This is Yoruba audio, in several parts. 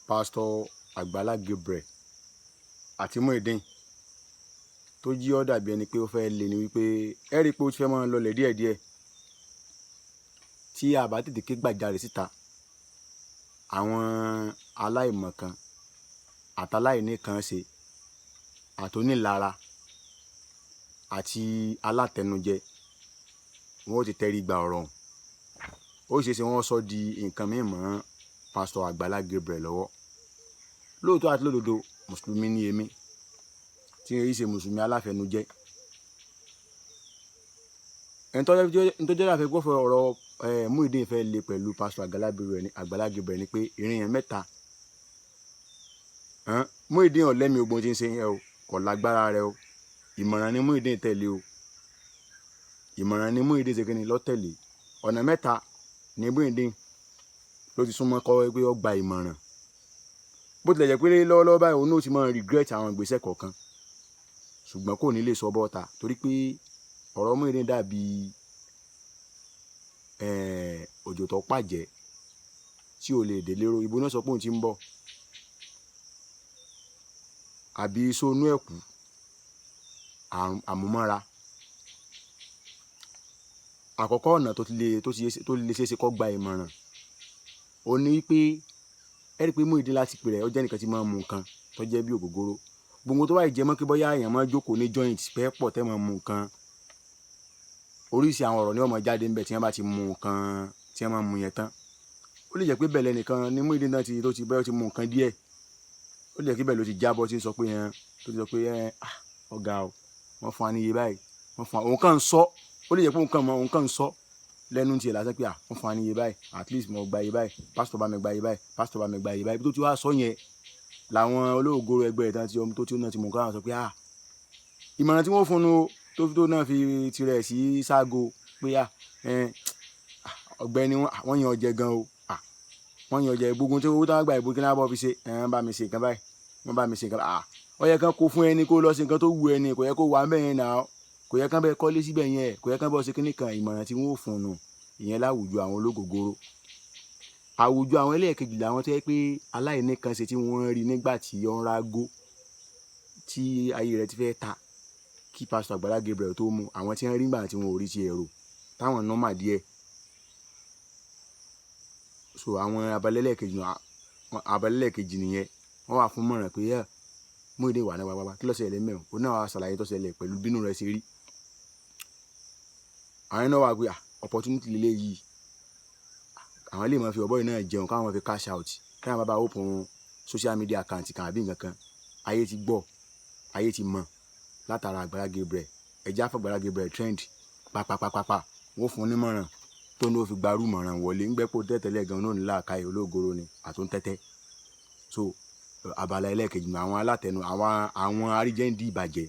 Pásítọ̀ Àgbàlá Gabriel àti Muyideen tó jí ọ́ dàbí ẹni pé ó fẹ́ lé ni wípé ẹ rí i pé ó ti fẹ́ máa lọlẹ̀ díẹ̀díẹ̀. Tí a bá tètè ké gbàjarè síta, àwọn aláìmọ̀kan àtàláìníkan ṣe àtònílara àti alátẹnujẹ, wọn ó ti tẹrí gba ọ̀rọ̀ ọ̀hún. Ó ṣeé ṣe wọ́n sọ di nǹkan míì mọ́ Pásítọ̀ Àgbàlá Gabriel lọ́wọ́. Lóòótọ́ àti lódodo, mùsùlùmí ni èmi, tí n ṣe mùsùlùmí aláfẹnujẹ. Ẹni tó jẹ́ àfẹ́ gbọ́fẹ́ ọ̀rọ̀ Muyideen fẹ́ le pẹ̀lú Pásítọ̀ Àgbàlá Gabriel ni pé ìrìn yẹn mẹ́ta. Muyideen ọ̀lẹ́mi ogun tí ń ṣe yẹn o, kò lágbára rẹ o. Ìmọ̀ràn ni Muyideen tẹ̀lé o. Ìmọ̀ràn ni Muyideen ṣe kíni ló tẹ̀lé. Ọ̀nà mẹ́ta ni Muyideen ló ti súnmọ́ kọ́ pé ó gba ìmọ̀ràn. Bó tilẹ̀ jẹ́ pé lọ́wọ́lọ́wọ́ báyìí òun náà ti máa regret àwọn ìgbésẹ̀ kọ̀ọ̀kan, ṣùgbọ́n kò ní lè sọ bọ́ta torí pé ọ̀rọ̀ Muyideen dàbí òjò tó pàjẹ́ tí ò lè délé ro. Ibo náà sọ pé òun ti ń bọ̀, àbí sónú ẹ̀kú àmúmọ́ra. Àkọ́kọ́ ọ̀nà tó lè ṣeéṣe kó gba ìmọ̀ràn, ó ní wípé ẹ rí i pé Muyideen láti pè rẹ̀, ó jẹ́ nìkan tí máa ń mu nǹkan tó jẹ́ bí ògógóró. Gbogbo tó bá jẹ́ mọ́ kí bóyá èèyàn máa jókòó ní joint pẹ́ pọ̀ tẹ́ máa mu nǹkan, oríṣi àwọn ọ̀rọ̀ ni wọ́n máa jáde níbẹ̀ tí wọ́n bá ti mu nǹkan tí wọ́n máa mu yẹn tán. Ó lè jẹ́ pé bẹ́ẹ̀ lẹ́nìkan ní Muyideen náà ti tó ti bẹ́ẹ̀ ti mu nǹkan díẹ̀. Ó lè jẹ́ pé bẹ́ẹ̀ ló ti jábọ́ tí ń sọ pé yẹn, tó ti sọ pé ọ̀gá o, wọ́n fún wa ní iye báyìí, wọ́n fún wa, òun kàn ń sọ. Ó lè jẹ́ pé òun kàn ń sọ lẹ́nu tiẹ̀ lásán pé wọ́n fún wa ní iye báyìí, at least mo gba iye báyìí, pásítọ̀ bá mi gba iye báyìí, pásítọ̀ bá mi gba iye báyìí. Tó ti wá sọ yẹn làwọn olóògóro ẹgbẹ́ rẹ̀ tán tí ọmọ tó tí ó náà ti mú nǹkan àwọn sọ pé ìmọ̀ràn tí wọ́n fún un tó fi tó náà fi tirẹ̀ sí ságo pé ọ̀gbẹ́ni wọ́n yan ọjẹ gan o, wọ́n yan ọjẹ gbogbo tí owó táwọn gba ìbò kí náà bọ́ fi ṣe, wọ́n bá mi ṣe nǹkan báyìí, wọ́n bá mi ṣe nǹkan báyìí. Ó yẹ kán kó fún ẹni kó lọ ṣe nǹkan tó wù ẹni, kò yẹ kó wà mẹ́rin náà, kò yẹ kán bẹ́ẹ̀ kọ́lé síbẹ̀ yẹn, kò yẹ kán bọ́ ṣe kíní kan. Ìmọ̀ràn tí wọ́n ó fún un ìyẹn láwùjọ àwọn ológógóró. Àwùjọ àwọn ẹlẹ́ẹ̀kejì làwọn tó yẹ pé aláìní kan ṣe tí wọ́n rí nígbà tí ó ń rágó tí ayé rẹ̀ ti fẹ́ ta kí Pásítọ̀ Àgbàlá Gabriel tó mú, àwọn tí wọ́n rí nígbà tí wọn ò rí ti ẹ̀rọ táwọn nọ́mà díẹ̀. So àwọn abalẹ́lẹ́kejì nìyẹn, wọ́n wà fún mọ̀ràn pé Muyideen wà ní wàwàwà kí ló ṣẹlẹ̀ mẹ́rin, òun náà wà ṣàlàyé tó ṣẹlẹ̀ pẹ̀lú bínú rẹ̀ ṣe rí. Àwọn náà wà pé opportunity lélẹ̀ yìí, àwọn lè máa fi ọ̀bọ yìí náà jẹun káwọn fi cash out, káwọn bá open social media account kan àbí nǹkan kan. Ayé ti gbọ́, ayé ti mọ̀ látara Àgbàlá Gabriel. Ẹja fún Àgbàlá Gabriel trend pàpàpàpàpà, wọ́n fún un nímọ̀ràn tó ní ó fi gbarú mọ̀ràn wọlé. Ńgbẹ́pọ̀ tẹ́tẹ́lẹ̀ gan náà ní làákàyè ológoro ni àtúntẹ́tẹ́. So abala ẹlẹ́ẹ̀kejì ni àwọn alátẹnu, àwọn aríjẹ́ndì ìbàjẹ́,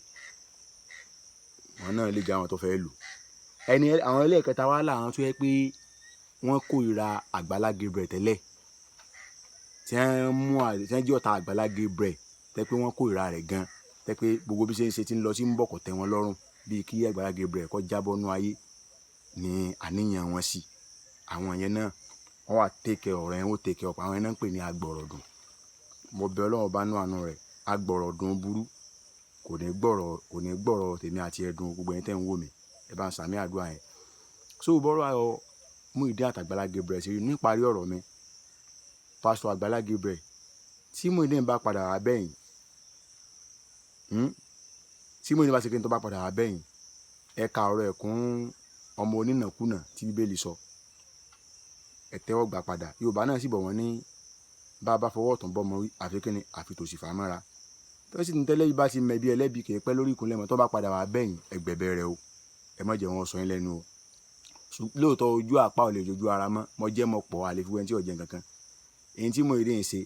wọn náà lè jẹ́ àwọn tó fẹ́ lò. Ẹni àwọn ẹlẹ́ẹ̀kẹta wá làwọn tó yẹ pé wọ́n kórìíra Àgbàlá Gabriel tẹ́lẹ̀, tí wọ́n mú tí wọ́n jẹ́ ọ̀tá Àgbàlá Gabriel, tẹ́ pé wọ́n kórìíra rẹ̀ gan, tẹ́ pé gbogbo bí ṣe ń ṣe tí ń lọ sí ń bọ̀ kò tẹ́ wọn lọ́rùn, bíi kí Àgbàlá Gabriel kó jábọ́ nú ayé ní àníyàn wọn sí. Àwọn yẹn náà wọ́n wà take ọ̀rọ̀ yẹn, wọ́n take ọ̀pọ̀ àwọn yẹn náà ń pè ní agbọ̀rọ̀dùn. Mo bẹ Ọlọ́run bá nú àánú rẹ̀, agbọ̀rọ̀dùn burú kò ní gbọ̀rọ̀, kò ní gbọ̀rọ̀ tèmi àti ẹ̀dùn gbogbo ẹ̀yin tẹ́ ń wò mí, ẹ bá ń sàmì àdúrà yẹn. So bọ́rọ̀ Muyideen àti Àgbàlá Gabriel ṣe rí níparí ọ̀rọ̀ mi. Pásítọ̀ Àgbàlá Gabriel, tí Muyideen bá padà wá bẹ́yìn, tí Muyideen bá ṣe kí n tó bá padà wá bẹ́yìn, ẹ ka ọ̀rọ̀ ẹ̀ kún ọmọ onínàkúnà tí Bíbélì sọ, ẹ tẹ́wọ́ gbà padà. Yorùbá náà sì bọ̀ wọ́n ní bá a bá fọwọ́ ọ̀tún bọ́mọ wí, àfi kíni àfi tòsì fà á mọ́ra. Tó sì ní tẹ́lẹ̀ yìí bá ti mẹ̀bi ẹlẹ́bi kì í pẹ́ lórí ìkúnlẹ̀ mọ́, tó bá padà wá bẹ́yìn, ẹ gbẹ̀bẹ̀ rẹ o, ẹ má jẹ́ wọn sọ yín lẹ́nu o. Lóòótọ́ ojú àpá ò lè jojú ara mọ́, mo jẹ́ mọ́ pọ̀ àlè fi wẹ́n tí ò jẹ́ nǹkan kan. Èyí tí Muyideen ń ṣe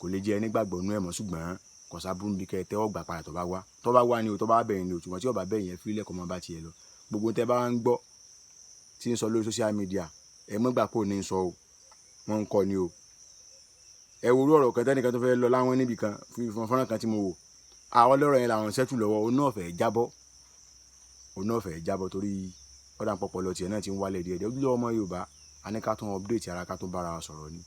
kò lè jẹ́ ẹni gbàgbọ́ nú ẹ̀ mọ́, ṣùgbọ́n kò sábúrú bí kẹ́ ẹ tẹ́wọ́ gbà padà tó bá wá. Tó bá wá ni o, tó bá bẹ̀yìn ni o, ṣùgbọ́n tí ó bá bẹ̀yìn ẹ fi lẹ̀ kó máa bá tiẹ̀ lọ. Gbogbo tẹ́ bá ń gbọ́ tí ń sọ lórí social media, ẹ mọ́ gbà pé òní ń sọ o, wọ́n ń kọ́ ni o. Ẹ wo irú ọ̀rọ̀ kan tẹ́nìkan tó fẹ́ lọ láwọn níbì kan, fọ́nrán kan tí mo wò. Àwọn lọ́rọ̀ yẹn làwọn ṣẹ́tù lọ́wọ́, òun náà fẹ́ jábọ́. Òun náà fẹ́ jábọ́ torí ọ̀dà pọ̀pọ̀ lọ tiẹ̀ náà ti ń wálẹ̀ díẹ̀ díẹ̀. Ojúlówó ọmọ Yorùbá, a ní ká tún update ara ká tún bá ara wa sọ̀rọ̀ ni.